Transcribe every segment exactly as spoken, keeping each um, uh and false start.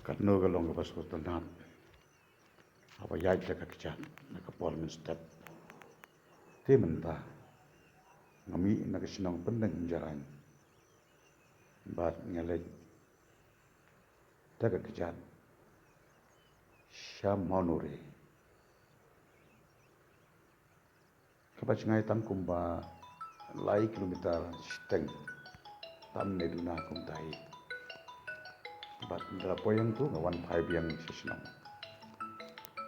Katno ka long kaba sngewtynnat haba ïaid da ka kjat na ka por mynstep. Te mynta nga mih na ka shnong Pyndeng Jarain bad nga leit da ka kjat sha Mawnure. Kaba jngai tang kumba lai kilometer shiteng tam ne duna kumta hi. Bad nda poi ïa tu nga wan phai biang sha shnong.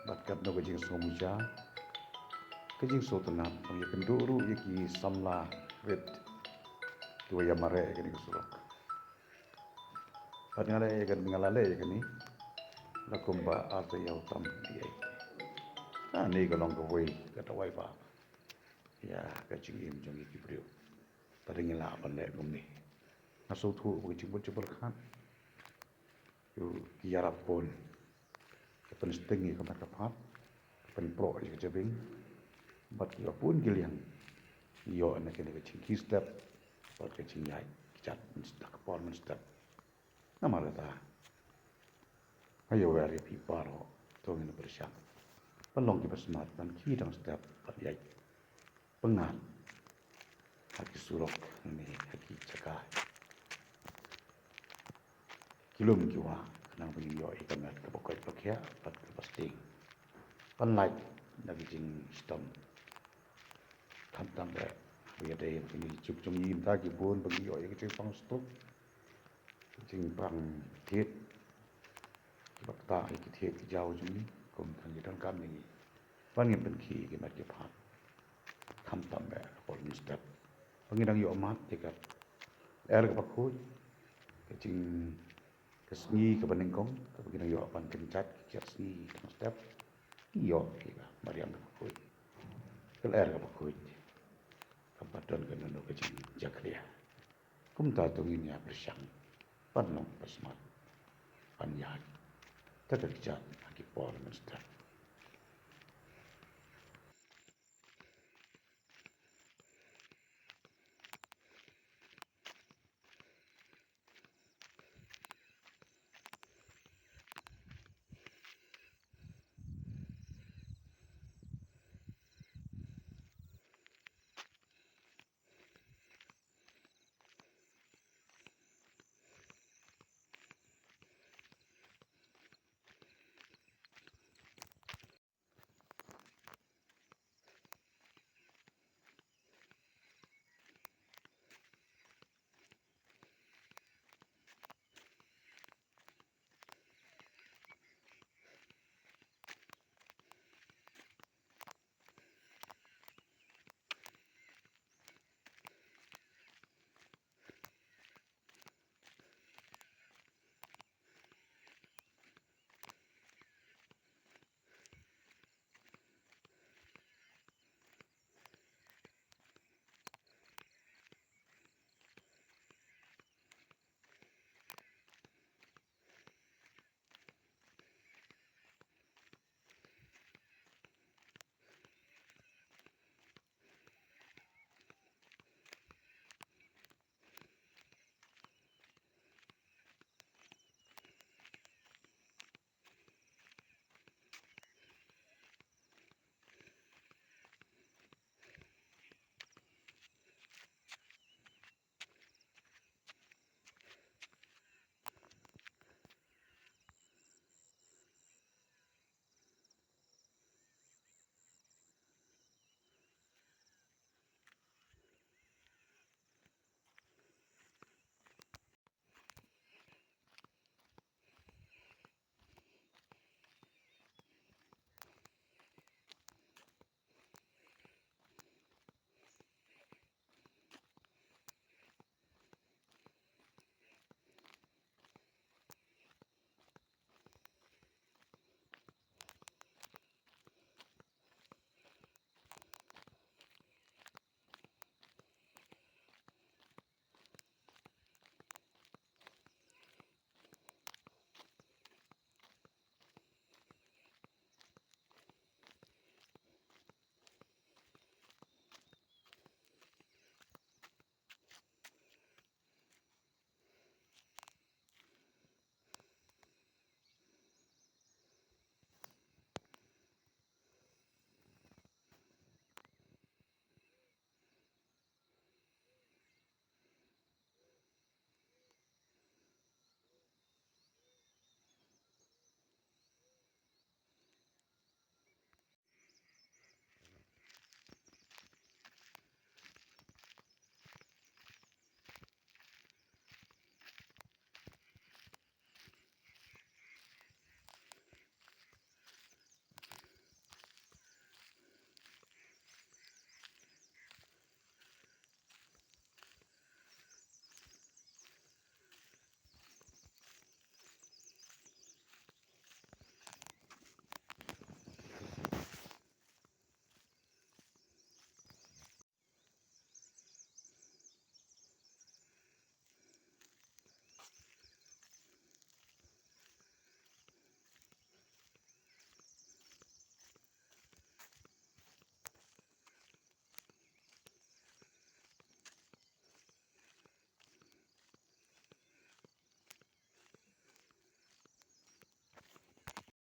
Bad katno ka jingsngewmija, ka jingsngewtynnat, ïa kynduh ruh ïa ki samla rit kiwa ïa mareh ïa kane ka surok. Bad nga leh ïa kane, nga la leh ïa kane la kumba ar taïew tam ïa. Kane ka long kawei ka dawai ba ïa ka jingim jong ngi ki briew. Bad ngi lah ban leh kumne. Nga sngewthuh ba ka jingmut jingpyrkhat, ïoh ki ïarap bun, ki pynsting ïa ka met ka phad, ki pynproh ïa ka jabieng. Bad kiba bun ki liang ïoh na kane ka jingkhie step bad ka jingïaid kjat mynstep, ka por mynstep. Namar kata nga ïawer ïa phi baroh, to ngin pyrshang ban long kiba smat, ban khie dang step bad ïaid pyngngad ha ki surok ne ha ki jaka, ki lum ki wah, khnang ba ngin ïoh ïa ka met kaba koit ba khiah bad kaba sting, ban lait na ka jingshitom. Khamtam ba ïadei bad kine ki juk jong ngi, mynta ki bun ba ngi ïoh ïa ka jingpang stroke, ka jingpang thied, kiba ktah ïa ki thied ki jaw jong ngi, kum tang ki donkam ïa ngi ban ngin pynkhie ïa ki met ki phad. Khamtam ba ka por mynstep ba ngi dang ïoh mad ïa ka lyer kaba khuid, ka jing, ka sngi kaba nyngkong kaba ngi dang ïoh ban kynjat ki kiad sngi dang step, ngi ïoh ïa ka mariang kaba khuid, ka lyer kaba khuid, kaba don kano kano ka jingjakhlia. Kumta to ngin ïa pyrshang ban long ba smat, ban ïaid da ka kjat ha ki por mynstep.